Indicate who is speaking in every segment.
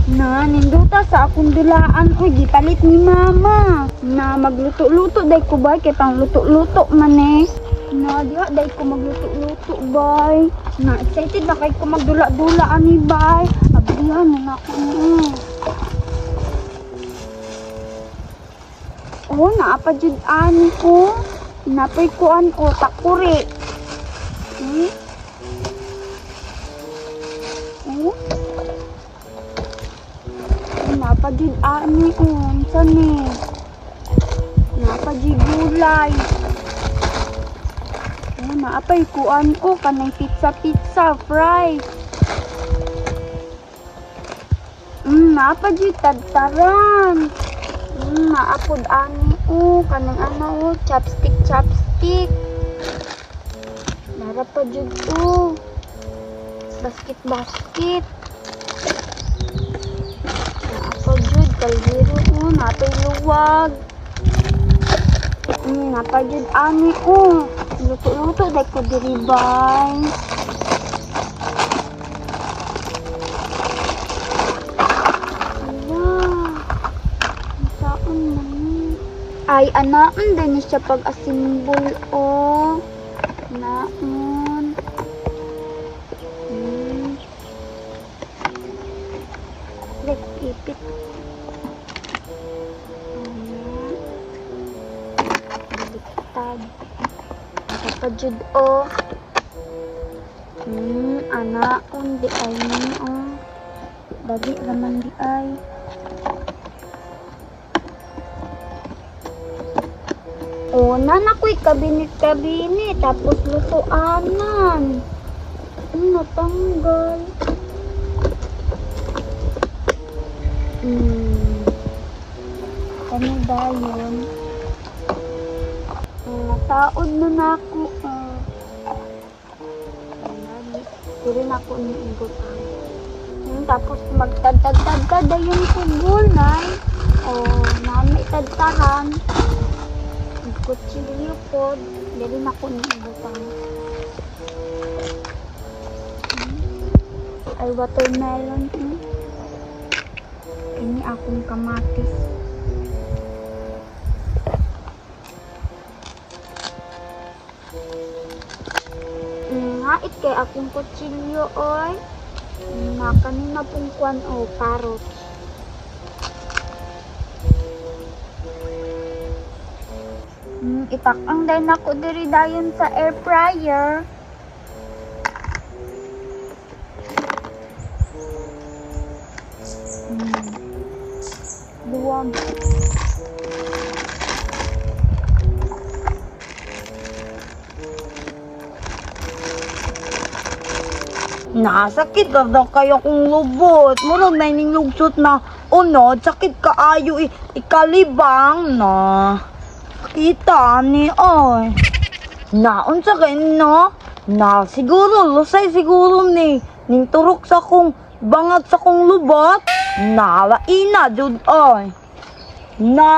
Speaker 1: Na, ninduta sa akong dulaan. Uy, gipalit ni mama. Na, magluto-luto day ko bay. Kay pang luto-luto man eh. Na, diha day ko magluto-luto bay. Na, excited na kay ko magdula-dula ani bay. Abrihan na nako ni. Oh, naa pa jud ani ko. Napay kuan o takuri. Oh. Naa pa jud ani o. Unsa ni? Naa pa jud gulay. Oh, naa pay kuan o kanang pizza pizza fries. Naa pa jud tadtaran. Naa pod ani o kanang ano o chopstick chopstick. Nara pa jud o. Basket basket. Naa pa jud kaldero o naa pay luwag. Naa pa jud ani o. Luto-luto day ko diri bay. Ala. Saan man ni? Ay, anaon din ni siya pag-asimbol o. Naon. Like, ipit. Ayan. Baliktad. Pa jud o. Anaon di ay ni o. Dali raman di ay. O, nana ko'y kabinet-kabinet, tapos lutuanan. Natanggal. Ano ba yun? Nataod na nako. Dili na ko ni ibutang. Tapos magtadtad-tadtad dayon ko gulay. O, nami tadtaran. Kutsilyo pod. Dili na ko ni ibutang. Ay, watermelon. Ini akong kamatis. Ngait kay akong kutsilyo, oy. Na kanina pong kwan o carrots. Itakang din ako diri dayon sa air fryer. Luwag.
Speaker 2: Nasakit na daw kayo kong lubot. Murag na ining lugsot na unod, sakit kaayo ikalibang na. Kita ni oy. Naunsa kay no? Na siguro lusay siguro ni ning turok sa kong bangat sa kong lubot. Nalaina jud oy. Na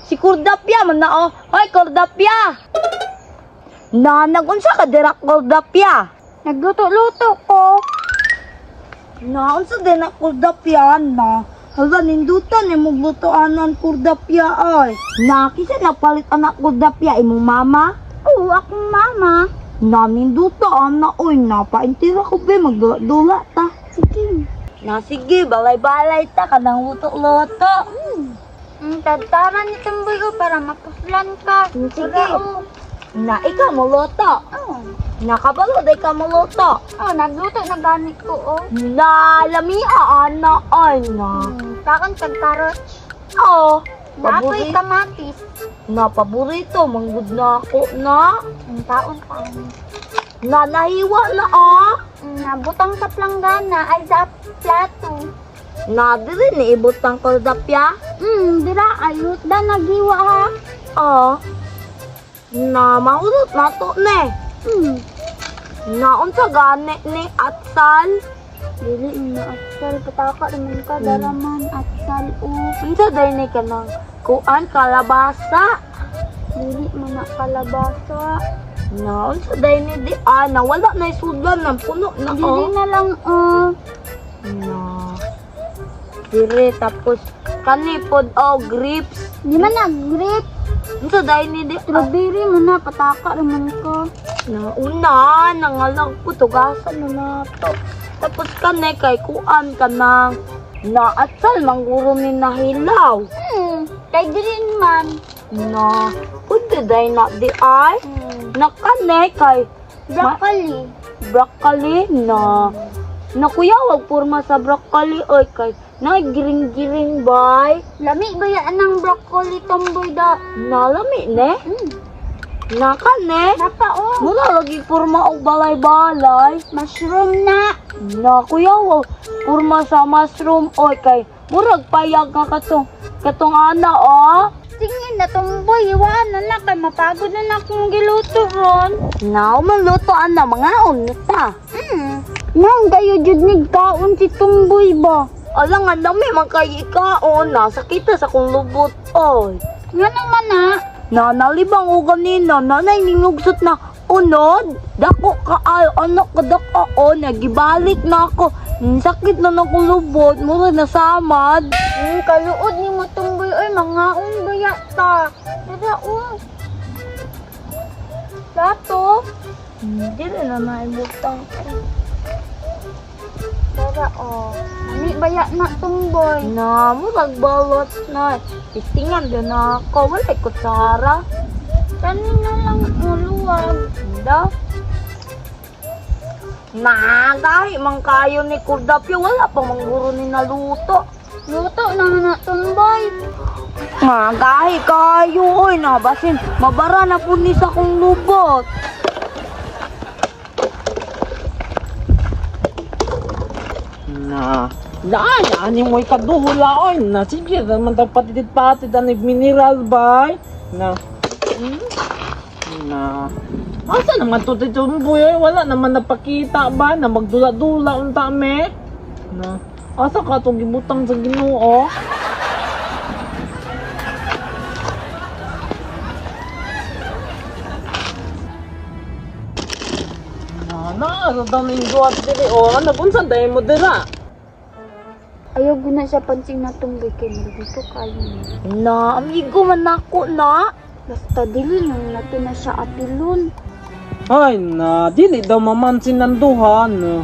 Speaker 2: si Kordapia man na oh. Oy Kordapia. Na nagunsa ka dira Kordapia?
Speaker 1: Nagluto-luto ko.
Speaker 2: Naunsa din ang kurdapya na. Hala, nindutan eh, maglutoanan kurdapya ay. Na, kisa napalit anak kurdapya imong mama?
Speaker 1: Oo, akong mama.
Speaker 2: Na, ninduta ana oy, napaintira ko be, magdula-dula ta.
Speaker 1: Sige.
Speaker 2: Na, sige, balay-balay ta, kanang luto-luto.
Speaker 1: Tadtaran ni Tumboy o para mapuslan ka.
Speaker 2: Sige.
Speaker 1: Para, oh.
Speaker 2: Na, ikaw muluto.
Speaker 1: Oh.
Speaker 2: Nakabalo, day ka muluto.
Speaker 1: Oh, nagluto na gamit ko oh.
Speaker 2: Na, lamia, ana, ay, na.
Speaker 1: Kaon kag carrots.
Speaker 2: Oh,
Speaker 1: Napoy
Speaker 2: paborito,
Speaker 1: kamatis.
Speaker 2: na, paborito, manggod na ako na.
Speaker 1: Kaon kaon.
Speaker 2: Na, nahiwa na, ah.
Speaker 1: Nabutang sa planggana ay sa plato.
Speaker 2: Na diri ni ibutang kordapya.
Speaker 1: Dira ayot da nagiwa ha.
Speaker 2: Oh. Na mahurot na to ne. Na unsa gani ni atsal?
Speaker 1: Dili na atsal pataka naman ka daraman atsal o.
Speaker 2: Unsa day ni kanang kuan kalabasa?
Speaker 1: Dili man na kalabasa.
Speaker 2: Na unsa day ni di ah, na wala na sudlan ng puno na
Speaker 1: Dili
Speaker 2: oh.
Speaker 1: na lang oh.
Speaker 2: Na. Dire tapos kani pod oh grapes.
Speaker 1: Di man na grape.
Speaker 2: Unsa dai ni di?
Speaker 1: Strawberry mo na, pataka raman ko.
Speaker 2: Nauna, nangalag ko, tugasan na nato. Tapos kani kay kuan ka nang naatsal mangguro ni nahilaw.
Speaker 1: Kay green man.
Speaker 2: Na, pwede day na di ay. Nakane kay
Speaker 1: Broccoli.
Speaker 2: Broccoli na. Nakuya, wag porma sa broccoli oy kay naggiring-giring bay.
Speaker 1: Lami ba yan ang broccoli, tomboy da?
Speaker 2: Nalami ne? Nakane?
Speaker 1: Napa oh.
Speaker 2: Mula lagi porma og balay-balay.
Speaker 1: Mushroom na.
Speaker 2: Na kuya, wag porma sa mushroom oy kay murag payag ka katong katong ana oh.
Speaker 1: Tingin na tomboy, iwaan na na kay mapagod na na akong giluto ron.
Speaker 2: Na maluto ana mga na ta.
Speaker 1: Nang gayo jud ni kaon si tomboy ba?
Speaker 2: Ala nga dami man kay ikaon na sakita sa kong lubot oy.
Speaker 1: Nga naman na.
Speaker 2: Na nalibang o ganina, nanay nilugsot na unod. Dako ka ay anak ka dako o nagibalik na ako. Sakit na akong lubot, mura nasamad.
Speaker 1: Kaluod ni mo tomboy oy, mangaon ba ta? Tara oh. Plato.
Speaker 2: Hindi rin na naibutang.
Speaker 1: Tara oh. Lami ba ya na tomboy?
Speaker 2: Na, murag balot na. Istingan din na ako, wala'y kutsara.
Speaker 1: Kanin na lang uluwag.
Speaker 2: Da. Na, gahi man kayo ni Kurdapyo, wala pa mangguro ni naluto.
Speaker 1: Luto na nga na tomboy.
Speaker 2: Nga, gahi kayo, oy, nabasin. Mabara na po ni sa kong lubot.
Speaker 3: Na, laan, ani mo'y kaduhula, oy. Na, sige, naman daw patitid-patid, ani mineral, bay. Na, na, asa naman to titumboy, oy? Wala naman napakita ba, na magdula-dula unta me. Na, asa ka itong gibutang sa Ginoo? Na, na, asa daw na yung duwat diri, oh. Ano, unsan dahil mo dira?
Speaker 1: Ayaw guna siya pansin na tomboy kay dito kayo ni.
Speaker 2: Na, amigo man ako na.
Speaker 1: Basta dili nang nato na siya apilon.
Speaker 3: Ay na, dili daw mamansin ng duha, no.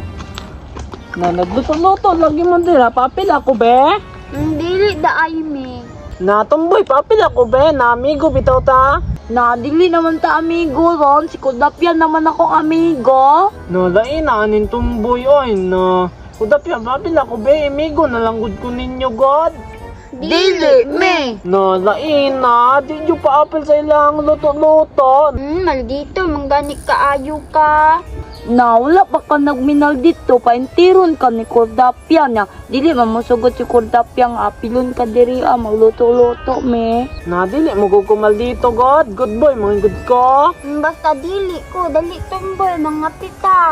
Speaker 3: Na, nagluto-luto, lagi mo dira, papil ako be.
Speaker 1: Dili da ay me.
Speaker 3: Na, tumboy, papil ako be, na amigo bitaw ta.
Speaker 2: Na, dili naman ta amigo ron. Si Kudapyan naman akong amigo.
Speaker 3: No, lain na, anin tumboy, oy, no. Kudapyan, papil ako be, amigo, nalanggod ko ninyo, God.
Speaker 2: Dili, me.
Speaker 3: No, lain na, di nyo paapil sa ilang luto-luto.
Speaker 1: Maldito manggani kaayo ka.
Speaker 2: Na, wala pa ka nagminal dito. Paintiron ka ni Kurdapyan. Na, dili man mosugot si Kurdapyan. Apilon ka diri ah, magluto-luto me.
Speaker 3: Na, dili mo kukumal dito, God. Good boy, mga good ko.
Speaker 1: Basta dili ko dali tomboy mga pita.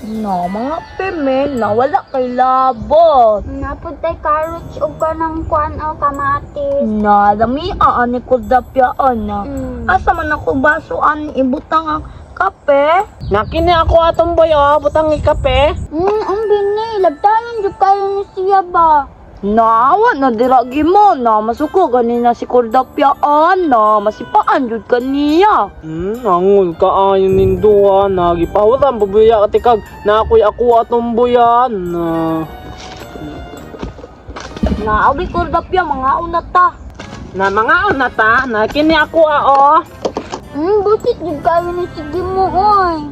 Speaker 2: Na, mga peme, na wala kay labot.
Speaker 1: Napud tay carrots ug kanang kuan o kamatis.
Speaker 2: Na, dami ah, ni Kurdapyan na. Asa man ako baso ani ibutang ang kape?
Speaker 3: Nakini ako atong boy, oh, butang ikape.
Speaker 1: Ang bini labtanon jud kayo ni siya ba.
Speaker 2: Naawa na diragi mo na masuko ganina si Kurdapyan na masipaan jud kaniya.
Speaker 3: Angol ka ayon ninduha na gipahuran bubuya katikag na ako'y ako atong buyan na.
Speaker 2: Naawi Kurdapyan mga una ta.
Speaker 3: Na mga una ta, na kini ako ao.
Speaker 1: Busit jud kayo ni sige mo oy.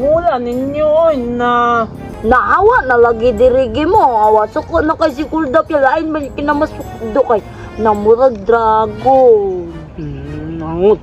Speaker 3: Wala ninyo oy na.
Speaker 2: Naawa na lagi dirigi mo awa suko na kay si Kurdapyan lain man kinamasukdo kay namurag dragon.
Speaker 3: Angot.